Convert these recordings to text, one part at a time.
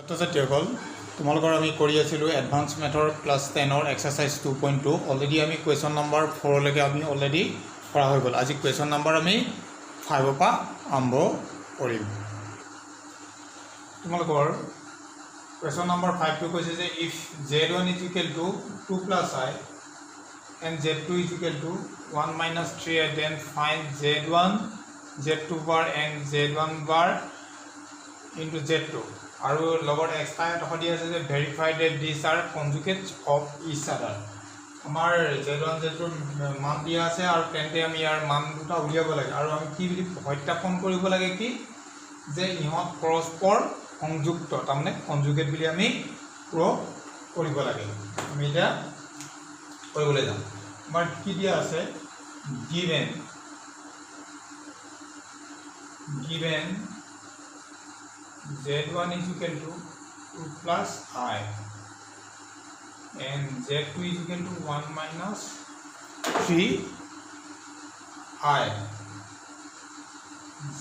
ছাত্ৰ ছাত্ৰীসকল, তোমালোকৰ আমি কৰি আছিলোঁ এডভান্স মেথৰ ক্লাছ 10ৰ এক্সাৰচাইজ 2.2। অলৰেডি আমি কুৱেশ্যন নম্বৰ 4লৈকে আমি অলৰেডি কৰা হৈ গ'ল। আজি কুৱেশ্যন নম্বৰ আমি 5ৰ পৰা আৰম্ভ কৰিম। তোমালোকৰ কুৱেশ্যন নম্বৰ 5টো কৈছে যে if z 1 is equal to 2 plus i and z 2 is equal to 1 minus 3 i, then find z 1 z 2 bar and z 1 bar into z 2। আৰু লগত এক্সট্ৰা এডোখৰ দিয়া আছে যে verify that these are conjugates of each other। আমাৰ Z one Z tour মান দিয়া আছে আৰু তেন্তে আমি ইয়াৰ মান দুটা উলিয়াব লাগে আৰু আমি কি বুলি সত্যাপন কৰিব লাগে কি যে ইহঁত পৰস্পৰ সংযুক্ত, তাৰমানে কনজুগেট বুলি আমি প্ৰুভ কৰিব লাগে। আমি এতিয়া কৰিবলৈ যাম। আমাৰ কি দিয়া আছে? Given z 1 is equal to 2 plus i and z 2 is equal to 1 minus 3 i,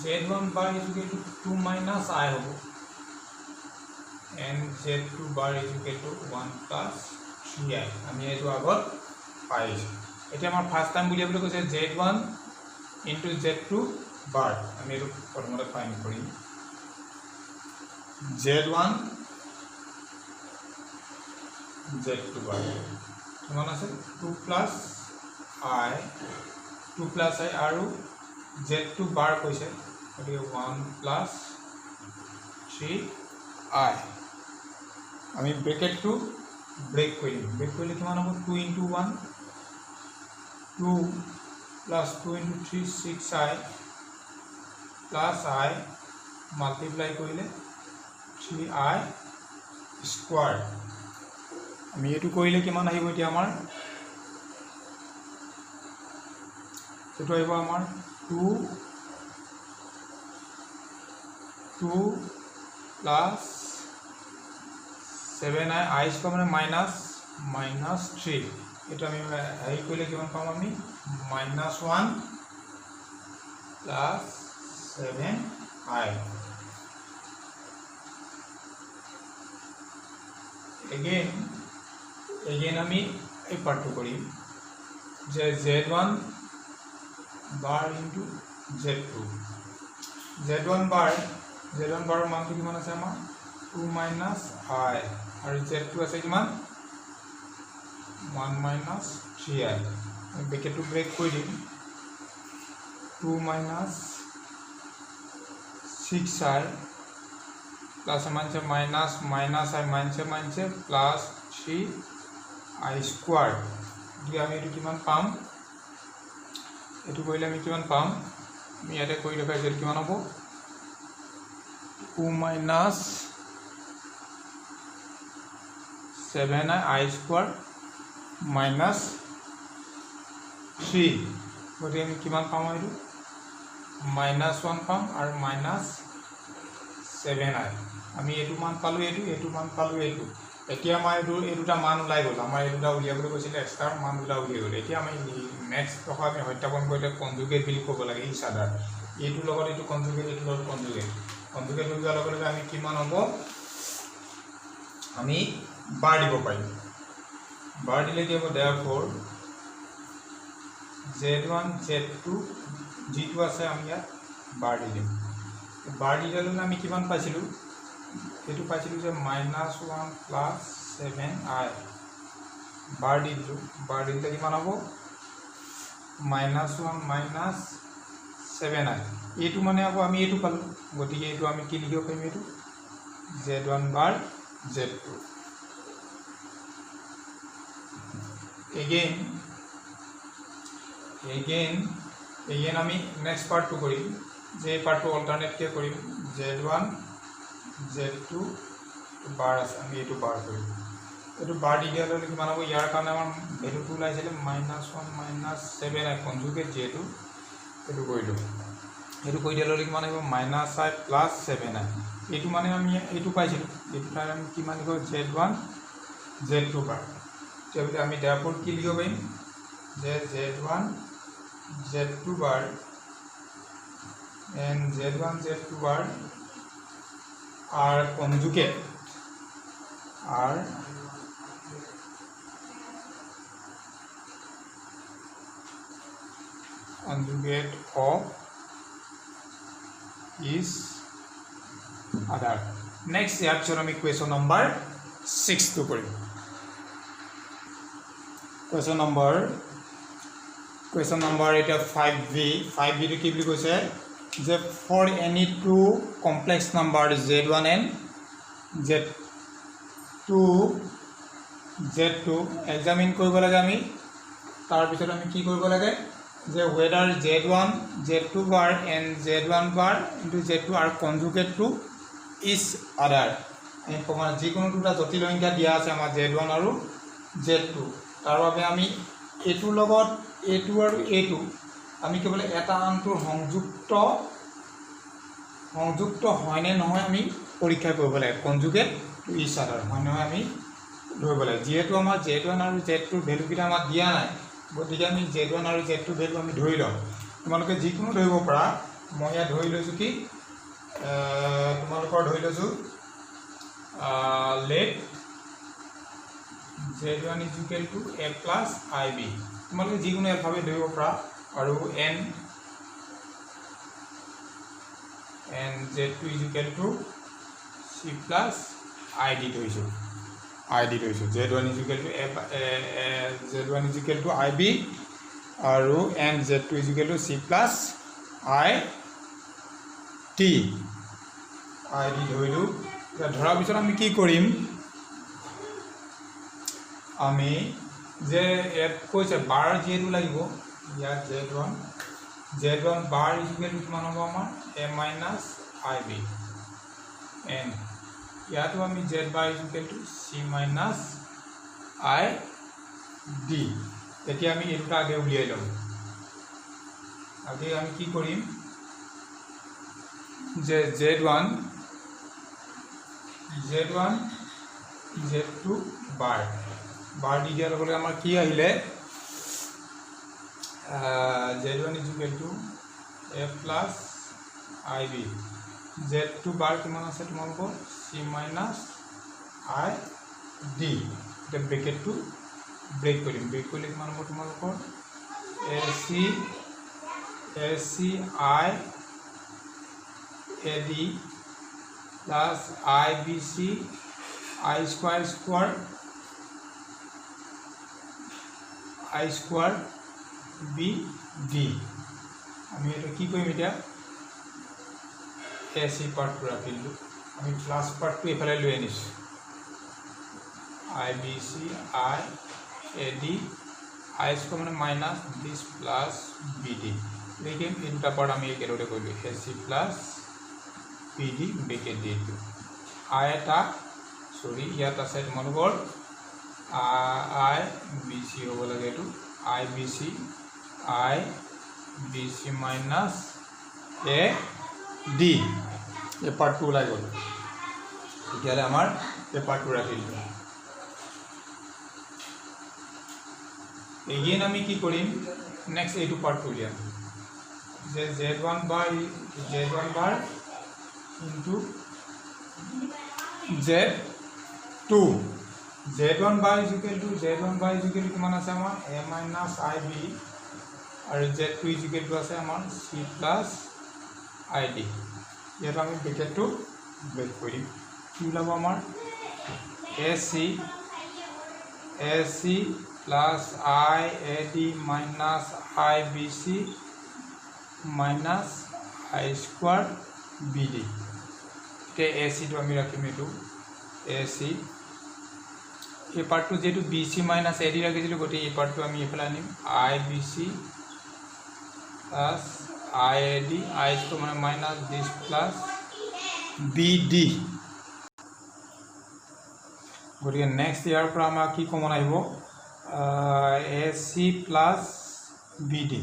z 1 bar is equal to 2 minus i হ'ব and z 2 bar is equal to 1 plus 3 i। আমি এইটো আগত পাই আহিছোঁ। এতিয়া আমাৰ ফাৰ্ষ্ট টাইম উলিয়াবলৈ কৈছে z 1 into z 2 bar। আমি এইটো প্ৰথমতে ফাইণ্ড কৰিম। z 1 z 2 bar কিমান আছে? 2 plus i, 2 plus i আৰু জেড টু বাৰ কৈছে, গতিকে 1 প্লাছ 3 আই। আমি ব্ৰেকেটটো ব্ৰেক কৰি দিম। ব্ৰেক কৰিলে কিমান হ'ব? 2 into 1 2 plus 2 into 3 6 i plus i multiply কৰিলে থ্ৰী আই স্কোৱাৰ। আমি এইটো কৰিলে কিমান আহিব এতিয়া আমাৰ? এইটো আহিব আমাৰ 2 2 plus 7 i, i square মানে মাইনাছ মাইনাছ থ্ৰী। এইটো আমি হেৰি কৰিলে কিমান পাম আমি? Minus 1 plus 7 i। Again আমি এই পাৰ্টটো কৰিম যে z 1 bar into z 2, z 1 bar, z 1 বাৰৰ মানটো কিমান আছে আমাৰ? টু মাইনাছ আই আৰু জেড টু আছে কিমান? ওৱান মাইনাছ থ্ৰী আই। আমি ব্ৰেকেটটো ব্ৰেক কৰি দিম। 2 minus 6 i plus মাইনাছে minus, minus আই মাইনাছে মাইনাছে প্লাছ থ্ৰী আই স্কোৱাৰ। গতিকে আমি এইটো কিমান পাম? এইটো কৰিলে আমি কিমান পাম? আমি ইয়াতে কৰি দেখুৱাইছোঁ। এইটো কিমান হ'ব? 2 minus 7 i, i square minus 3। গতিকে আমি কিমান পাম? এইটো মাইনাছ ওৱান পাম আৰু মাইনাছ ছেভেন আই। আমি এইটো মান পালোঁ, এইটো মান পালোঁ এইটো। এতিয়া আমাৰ এই দুটা মান ওলাই গ'ল। আমাৰ এই দুটা উলিয়াবলৈ কৈছিলে, এক্সট্ৰা মান দুটা উলিয়াই গ'ল। এতিয়া আমি নেক্সট দফা আমি সত্যাপন কৰিলে কনজুগেট বুলি ক'ব লাগে ইচ আদাৰ। এইটোৰ লগত এইটো কনজুগেট, এইটোৰ লগত কনজুগেট। কনজুগেট হৈ যোৱাৰ লগে লগে আমি কিমান হ'ব? আমি বাৰ দিব পাৰিম। বাৰ দিলে কি হ'ব? Therefore z 1 z 2 যিটো আছে আমি ইয়াত বাৰ দি দিম। বাৰ দি দিয়াৰ লগে আমি কিমান পাইছিলোঁ? এইটো পাইছিলোঁ যে minus 1 plus 7 i। Bar দি দিলোঁ। বাৰ দি দিলে কিমান হ'ব? Minus 1 minus 7 আই। এইটো মানে আকৌ আমি এইটো পালোঁ। গতিকে এইটো আমি কি লিখিব পাৰিম? এইটো z 1 bar z 2। Again আমি নেক্সট পাৰ্টটো কৰিম যে এই পাৰ্টটো অল্টাৰনেটকৈ কৰিম। জেড ওৱান জেড টু বাৰ আছে, আমি এইটো বাৰ কৰিম। এইটো বাৰ দি দিয়াৰ লগে লগে কিমান হ'ব? ইয়াৰ কাৰণে আমাৰ ভেলুটো ওলাইছিলে minus 1 minus 7 i, conjugate যিহেতু এইটো কৰিলোঁ। এইটো কৰি দিয়াৰ লগে লগে কিমান আহিব? Minus i plus 7 i। এইটো মানে আমি এইটো পাইছিলোঁ। এইটো তাত আমি কিমান লিখিব? Z 1 z 2 bar। তেতিয়া আমি দেয়াৰফ'ৰ কি লিখিব পাৰিম যে z 1 z 2 bar and z 1 z 2 bar are conjugate। Are conjugate of each other. Next, ইয়াৰ পিছত আমি কুৱেশ্যন নম্বৰ ছিক্সটো কৰিম। কুৱেশ্যন নম্বৰ এতিয়া ফাইভ বি। ফাইভ বিটো কি বুলি কৈছে যে for any two complex number z one and z two examine কৰিব লাগে আমি। তাৰপিছত আমি কি কৰিব লাগে যে whether z one, z two bar and z one bar into z two are conjugate to each other. আমি প্ৰমাণ যিকোনো দুটা জটিল সংখ্যা দিয়া আছে আমাৰ জেড ওৱান আৰু জেড টু, তাৰ বাবে আমি এইটোৰ লগত এইটো আৰু এইটো আমি কি বোলে এটা আনটোৰ সংযুক্ত হয়নে নহয় আমি পৰীক্ষা কৰিব লাগে। কনজুগেট টু ইচ আদাৰ হয় নহয় আমি ধৰিব লাগে। যিহেতু আমাৰ জেড ওৱান আৰু জেড টুৰ ভেলুকেইটা আমাক দিয়া নাই, গতিকে আমি জেড ওৱান আৰু জেড টুৰ ভেলু আমি ধৰি ল'ম। তোমালোকে যিকোনো ধৰিব পাৰা। মই ইয়াত ধৰি লৈছোঁ কি, তোমালোকৰ ধৰি লৈছোঁ, let z one is equal to a plus I b। তোমালোকে যিকোনো এলফাবেট ধৰিব পাৰা। আৰু and z two is equal to c plus I d ধৰিছোঁ, I D ধৰিছোঁ। Z one is equal to a, z one is equal to I b আৰু and z two is equal to c plus I d, I d ধৰিলোঁ। এতিয়া ধৰাৰ পিছত আমি কি কৰিম? আমি যে ইয়াত কৈছে বাৰ যিহেতু লাগিব ইয়াত z one bar is equal to কিমান হ'ব আমাৰ? A minus I b। And ইয়াতো আমি z bar is equal to c minus I d। তেতিয়া আমি এই দুটা আগে উলিয়াই ল'ম। আগে আমি কি কৰিম যে z one z two bar bar দি দিয়াৰ লগে লগে আমাৰ কি আহিলে? Z one is equal to a plus I b, z two bar কিমান আছে তোমালোকৰ? C minus I D. এতিয়া ব্ৰেকেটটো ব্ৰেক কৰিম। ব্ৰেক কৰিলে কিমান হ'ব তোমালোকৰ? A c I A d plus I b c I square square I square b d। আমি এইটো কি কৰিম এতিয়া? এ চি পাৰ্টটো ৰাখি দিলোঁ। আমি প্লাছ পাৰ্টটো এইফালে লৈ আনিছোঁ। I b c I A d I square মানে minus this plus b d লিখিম। এই দুটা পাৰ্ট আমি একেলগে কৰিলোঁ, A c plus b d bracket দি দিলোঁ। I এটা, চৰি, ইয়াত আছে তোমালোকৰ I B C হ'ব লাগে এইটো, I b c, I b c minus A d। এই পাৰ্টটো ওলাই গ'ল। তেতিয়াহ'লে আমাৰ এই পাৰ্টটো ৰাখি দিলোঁ। এগেইন আমি কি কৰিম? নেক্সট এইটো পাৰ্টটো উলিয়াম যে z one bar, z one bar into z two। Z one bar is equal to, z one bar is equal to কিমান আছে আমাৰ? এ মাইনাছ I B. আৰু z two is equal to আছে আমাৰ চি প্লাছ I D. ইয়াত আমি ব্ৰেকেটটো brake কৰি দিম। কি ওলাব আমাৰ? A c plus I A d minus I b c minus I square b d। এতিয়া এ চিটো আমি ৰাখিম। এইটো এ চি, এই পাৰ্টটো যিহেতু b c minus A d ৰাখিছিলোঁ, গতিকে এই পাৰ্টটো আমি এইফালে আনিম। I b c plus I A d I square মানে minus this plus b d। গতিকে নেক্সট ইয়াৰ পৰা আমাৰ কি কমন আহিব? A c plus b d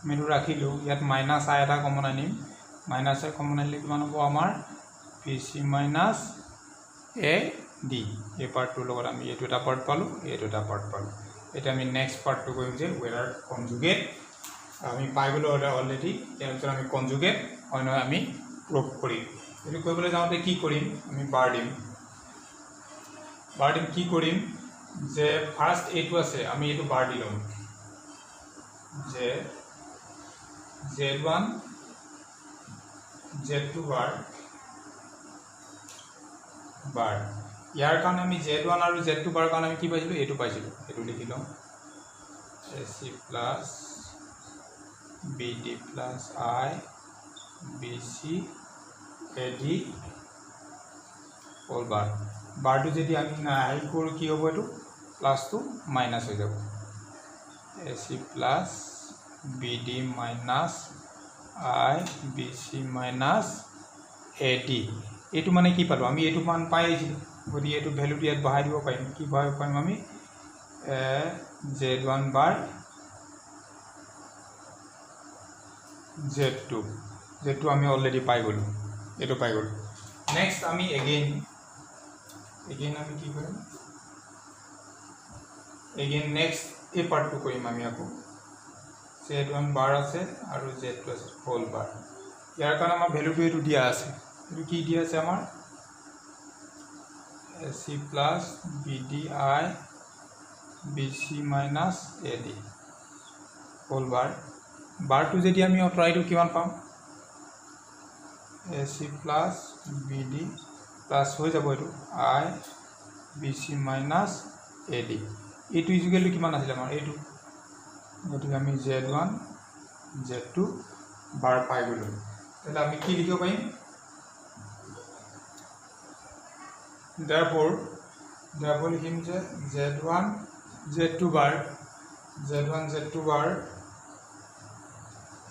আমি এইটো ৰাখিলোঁ। ইয়াত মাইনাছ I এটা কমন আনিম। মাইনাছ I common আনিলে কিমান হ'ব আমাৰ? B c minus A d। এই পাৰ্টটোৰ লগত আমি এইটো এটা পাৰ্ট পালোঁ, এইটো এটা পাৰ্ট পালোঁ। এতিয়া আমি নেক্সট পাৰ্টটো কৰিম যে ৱেডাৰ কনজুগেট আমি পাই গ'লোঁ অলৰেডি। ইয়াৰ পিছত আমি কনজুগেট হয় নহয় আমি প্ৰুভ কৰিম। এইটো কৰিবলৈ যাওঁতে কি কৰিম? আমি বাৰ দিম। বাৰ দিম। কি কৰিম যে ফাৰ্ষ্ট এইটো আছে, আমি এইটো বাৰ দি ল'ম যে Z one Z two bar bar। ইয়াৰ কাৰণে আমি জেড ওৱান আৰু জেড টু বাৰ কাৰণে আমি কি পাইছিলোঁ? এইটো পাইছিলোঁ। এইটো লিখি লওঁ, A C plus B D plus I B C A D whole bar। বাৰটো যদি আমি হেৰি কৰোঁ, কি হ'ব? এইটো প্লাছটো মাইনাছ হৈ যাব। A C plus B D minus I B C minus A D। এইটো মানে কি পালোঁ আমি? এইটো মান পাই আহিছিলোঁ। গতিকে এইটো ভেলুটো ইয়াত বহাই দিব পাৰিম। কি বহাব পাৰিম আমি? Z one bar Z two। Z two আমি অলৰেডি পাই গ'লোঁ, এইটো পাই গ'লোঁ। নেক্সট আমি এগেইন আমি কি কৰিম? এগেইন নেক্সট এই পাৰ্টটো কৰিম আমি আকৌ। জেড ওৱান বাৰ আছে আৰু জেড টু আছে, হোল বাৰ। ইয়াৰ কাৰণে আমাৰ ভেলুটো এইটো দিয়া আছে। এইটো কি দিয়া আছে আমাৰ? A C plus B D I B C minus A D whole bar। বাৰটো যদি আমি আঁতৰাই দিওঁ, কিমান পাম? A C plus B D plus হৈ যাব এইটো I B C minus A D। এইটো ইজুকেলটো কিমান আছিলে আমাৰ? এইটো। গতিকে আমি Z one Z two bar পাই গ'লোঁ। তেতিয়াহ'লে আমি কি লিখিব পাৰিম? দেয়াৰফ'ৰ লিখিম যে Z one Z two bar, Z one Z two bar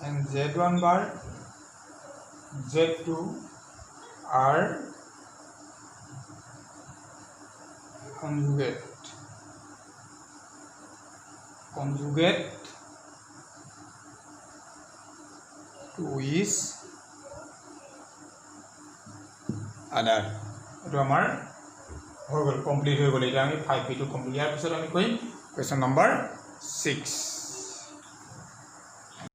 and Z one bar Z two are conjugate to each other। এইটো আমাৰ হৈ গ'ল, কমপ্লিট হৈ গ'ল। এতিয়া আমি ফাইভ বিটো কমপ্লিট। ইয়াৰ পিছত আমি কৰিম কুৱেশ্যন নম্বৰ 6।